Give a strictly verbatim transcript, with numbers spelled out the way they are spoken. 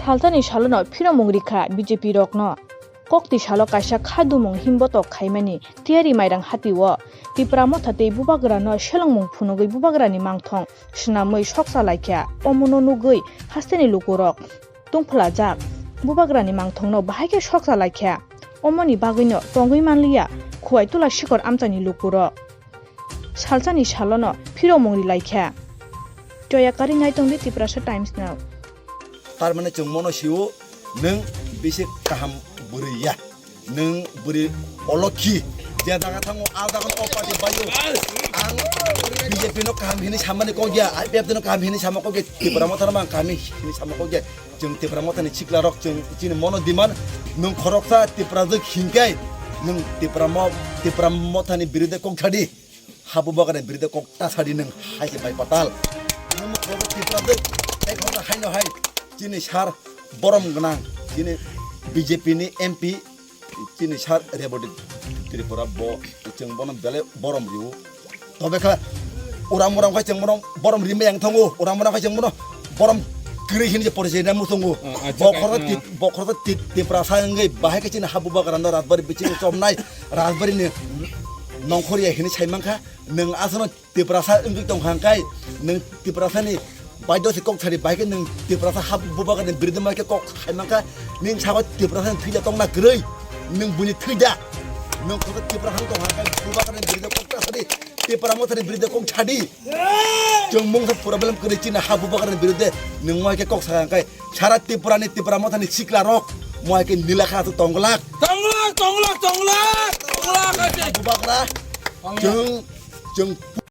Salsani salono phiromung rikha B J P rokno. Kokti salo kaisa kha dumung himbotok khaimani tiyari mairang hatio Tipra Motha tei Bubagrano selengmung phunugwi Bubagrani mangthong swnamwi soksa laikha. Omono nugwi hasteni lukurok tungphlajak. Bubagrani mangthongno bahai khe soksa laikha. Omoni bagwino tongwi manliya Khowai Tula Sikor amchaini lukurok. Salsani salono phiromung rilaikha. Toya kari nai tongdi Tiprasa Times no. Tar mane chwng mono sio, nwng bisi kaham bwrwi ya. Nwng bwrwi olokhi. Je jaga thango, a jaga o party baio. Ang B J P no kaham hini samani kok ya, I P F no kaham hini sama kok ya, Tipra Motha no mang kaham hini sama kok ya. Chwng Tipra Mothani sikla rok, chwng chini mono demand, nwng khoroksa Tipra jwk hingkai, nwng Tipra mo-, Tipra Mothani biride kok thadi. Habu bagani biride kok ta sadi nwng hai se bai patal. Nwng mo khorok Tipra de, tei khorok haino hai. Chini sar borom gwnang, chini B J P ni M P, chini sar Reboti Tripura bo, chwng bono belai borom riu. Tobe kha uram uram khai chwng bono borom rimai yang thango, uram uram khai chwng bono borom kwrwi hini je porichai nai muchungo. Ah, acha, bokhorok ah. Tip-, bokhorok tip-, Tiprasa wngwi bahai khe chini habu bagrano Rajbari bisingo chomnai, Rajbari ni nongkhor ya hini sai mankha. Nwng aswkno Tiprasa wngwi tongkha hwnkhe, nwng Tiprasani baidyo se kok sari, bahai khe nwng Tiprasa hap bubagrani biride ma khe kok sai mankha, nwng sabo Tiprasani thwida tongna kwrwi, nwng buini thwida, nwng kok Tiprasani tongkha hwnkhe bubagrani biride kok ta sadi, Tipra Mothani biride kok sadi. Chwng mungsa problem kwrwi chini hap bubagrani biride nwng ma khe kok sa hwnkhe, sara Tripurani Tipra Mothani sikla rok ma khe nila kha tongglak. Tongglak, tongglak, tongglak, tongglak, ase. Bubagra, chwng, chwng